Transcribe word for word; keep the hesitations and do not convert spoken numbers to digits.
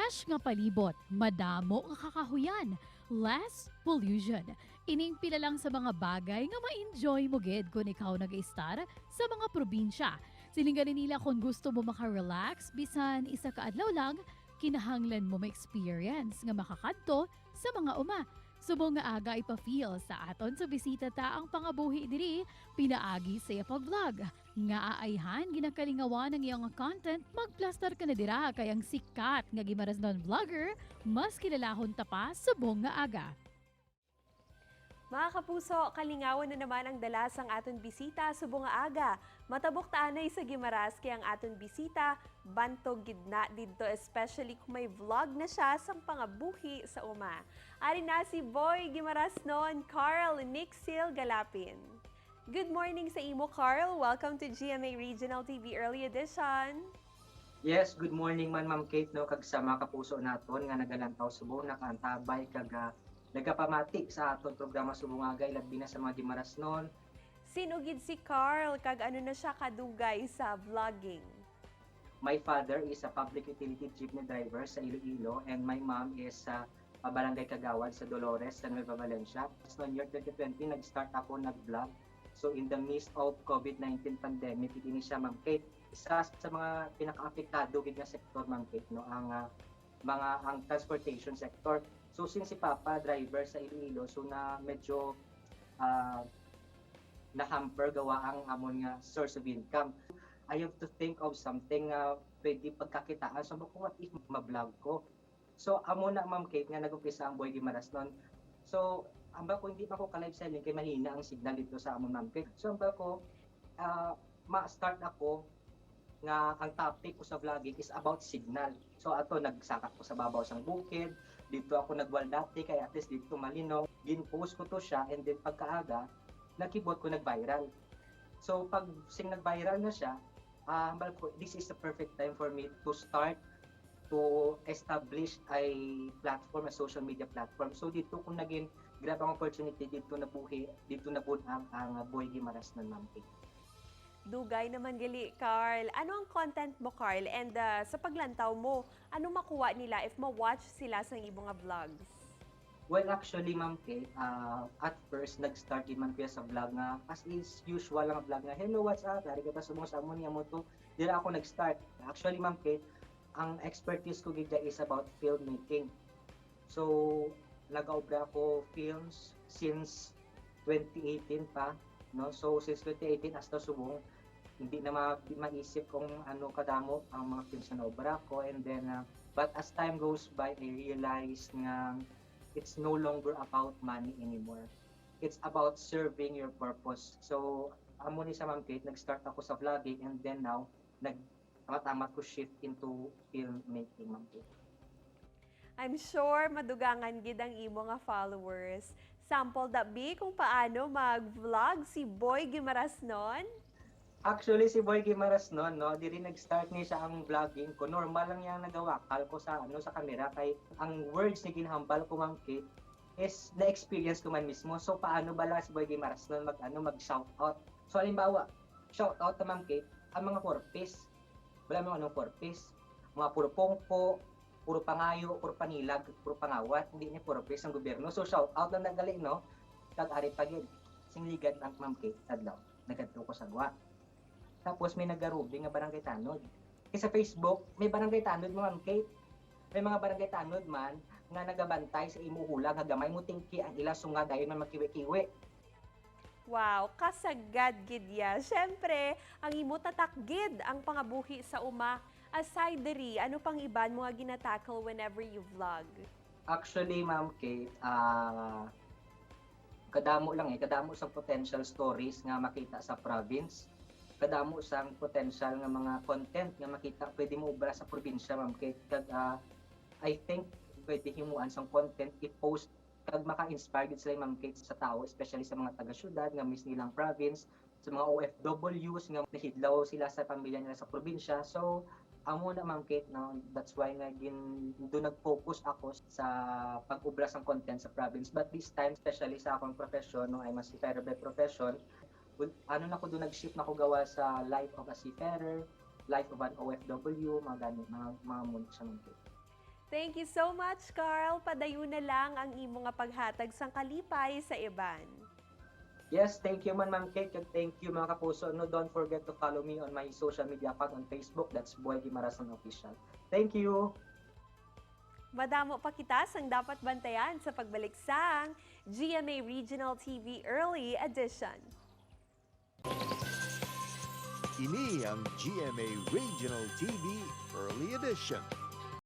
Fresh nga palibot, madamo nga kakahuyan, less pollution. Ining pila lang sa mga bagay nga ma-enjoy mo gid kon ikaw nag-istar sa mga probinsya. Siling gani nila, kon gusto mo maka-relax bisan isa ka adlaw lang, kinahanglan mo ma-experience nga makakadto sa mga uma. Subong nga aga, ipa-feel sa aton sa bisita ta ang pangabuhi diri pinaagi sa iya pag-vlog. Nga aayhan, ginakalingawan ang iyang content, magplastar ka na dira kay ang sikat nga Guimaras-non vlogger, mas kilalahon ta pa subong nga aga. Mga kapuso, kalingawon na naman ang dala sang aton bisita subong nga aga. Matabok ta anay sa Guimaras kay ang aton bisita bantog gid na didto, especially kung may vlog na siya sang pangabuhi sa uma. Ari na si Boy Guimaras-non, Carl Nixil Galapin. Good morning sa imo, Carl. Welcome to G M A Regional T V Early Edition. Yes, good morning man, Ma'am Kate, no, kag sa mga kapuso naton nga nagalantaw subong, nakaantabay kag ah, nagapamati sa aton programa subong nga aga, ilabi na sa mga Guimaras-non. Sin-o gid si Carl kag ano na siya kadugay sa vlogging? My father is a public utility jeepney driver sa Iloilo, and my mom is a, a barangay kagawad sa Dolores, sa Nueva Valencia. So, noong year twenty twenty, nag-start ako nag-vlog. So, in the midst of COVID nineteen pandemic, ini siya, Ma'am Kate. Isa sa mga pinaka-apektado gid nga sektor, Ma'am Kate, no, ang ah, mga, ang transportation sector. So, since si Papa driver sa Iloilo, so na medyo ah, na-hamper gawa ang amon nga source of income. I have to think of something nga pwede pagkakitaan. So, ko, what if ma-vlog ko? So, amo na, Ma'am Kate, nga nag-umpisa ang Boy Guimaras-non. So, ambal ko, hindi pa ko ka-live selling kay mahina ang signal dito sa amon, Ma'am Kate. So, ambal ko, ah, ma-start ako nga ang topic ko sa vlogging is about signal. So, ato, nagsaka ko sa babaw sang bukid, dito ako nagwal dati, kay at least dito malinaw. Gin-post ko to siya, and then pagkaaga, nakibot ko nag-viral. So, pag sing nag-viral na siya, ah, hambal ko, this is the perfect time for me to start to establish a platform, a social media platform. So, dito ko naging grab ang opportunity, dito nabuhi, dito nabunag ang ah, Boy Guimaras-non, Ma'am Kate. Dugay naman gali, Carl. Ano ang content mo, Carl? And ah, sa paglantaw mo, ano makuha nila if ma-watch sila sa imo nga vlogs? Well, actually, Ma'am Kate, ah, at first, nag-start din man ko sa vlog nga, as is usual lang vlog nga, "Hello, what's up?" Dari kita subong sa amo niya mo to. Dira ako nag-start. Actually, Ma'am Kate, ang expertise ko gid is about filmmaking. So, nagaobra ako films since twenty eighteen pa, no? So, since twenty eighteen hasta subong, hindi na ma- maisip kung ano kadamo ang mga films na naobra ko. And then, uh, but as time goes by, I realized nga it's no longer about money anymore. It's about serving your purpose. So, amo ni sa, Ma'am Kate, nag-start ako sa vlogging, and then now, nag-amat-amat ko shift into filmmaking, Ma'am Kate. I'm sure madugangan gid ang imo nga followers. Sample dabi kung paano mag-vlog si Boy Guimaras-non? Actually, si Boy Guimaras-non, no, diri nag-start ni siya ang vlogging ko. Normal lang yang nagawakal ko sa ano sa kamera kay ang words ni ginhambal ko, Ma'am Kate, is na-experience ko man mismo. So, paano bala si Boy Guimaras-non mag ano mag-shout out? So, halimbawa, shout out to Ma'am Kate, ang mga four Ps. Wala mo anong four Ps. Mga puro pongko, puro pangayo, puro panilag, puro pangawat, hindi niya puro Ps ang gobyerno. So, shout out lang nagali, no? Kag ari pa gid, sing ligad ang Ma'am Kate, adlaw. Nagadto ko sa gwa. Tapos may nagarubing nga barangay tanod. Kay sa Facebook, may barangay tanod, Ma'am Kate. May mga barangay tanod man nga nagabantay sa imo hula nga gamay mo tingki ang ila sungad dayon man magkiwi-kiwi. Wow, kasagad gid ya. Syempre, ang imo tatak gid ang pangabuhi sa uma. Aside diri, ano pang iban mo nga ginatackle whenever you vlog? Actually, Ma'am Kate, ah, kadamo lang eh, kadamo sa potential stories nga makita sa province. Kadamo sang potential nga mga content nga makita pwede mo ubra sa probinsya, Ma'am Kate. Kag ah, I think pwede himuan sang content i-post kag maka-inspire gid sila, Ma'am Kate, sa tao, especially sa mga taga-syudad nga miss nilang province, sa mga O F Ws nga nahidlaw sila sa pamilya nila sa probinsya. So, amo na, Ma'am Kate, no, that's why nga gin do nag-focus ako sa pag-ubra sang content sa province. But this time, especially sa akong profession, no, I'm a seafarer by profession. Well, ano na ko do, nag-shift na ko gawa sa life of a seafarer, life of an O F W, mga gani, mga, mga mo na siya, Ma'am Kate. Thank you so much, Carl. Padayon na lang ang imo nga paghatag sang kalipay sa iban. Yes, thank you man, Ma'am Kate, kag thank you, mga kapuso. No, don't forget to follow me on my social media account on Facebook. That's Boy Guimarasan Official. Thank you. Madamo pa kita sang dapat bantayan sa pagbalik sang G M A Regional T V Early Edition. Ini ang G M A Regional T V Early Edition.